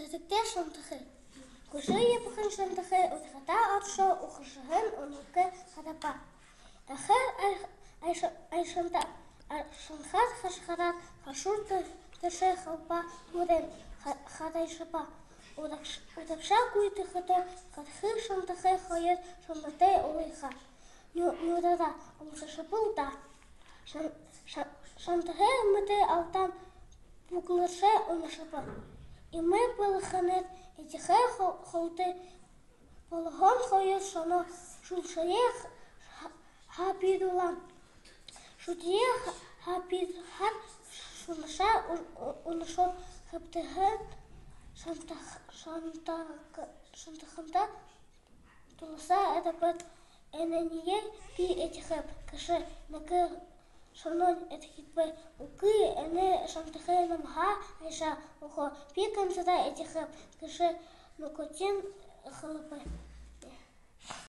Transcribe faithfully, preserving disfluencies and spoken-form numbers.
Сэрэгтэй шандахы. Хүшэр ябаһан шандахы удхатай оршоо, ухашаһан үнэргөө хараба. Эхэ ай-, айша-, айшанда, а-, шанхаар хашхараад, хашуур тэ-, тэшээ халба мүрэн ха-, харайшаба. Урагш-, урагшаа гүйтэхэдөө, хархы шандахы хоёр шандатай уулзаха. Ню-, нюураараа уулзашабал даа. Шан-, ша-, шандахы мэдээ алдаан бүглэржэ унашаба. Иимэ болохоноор эдихэ хол-, холдо болоһон хоёр шоно шүлшэеэ ха-, ха-, хабируулаа. Шүдые ха-, хабируулхаар шунашаа у-, у-, унашоо хэбтэһэн шандах-, шандах-, шандаханда туласа эдибэд. Энээниие би эдихэб гэжэ нэгэ шононь эдихэдээ, үгы, энэ шандахы намһаа айжа үгэхэ, би гансаараа эдихэб гэжэ нүгөөдэнь хэлэбэ.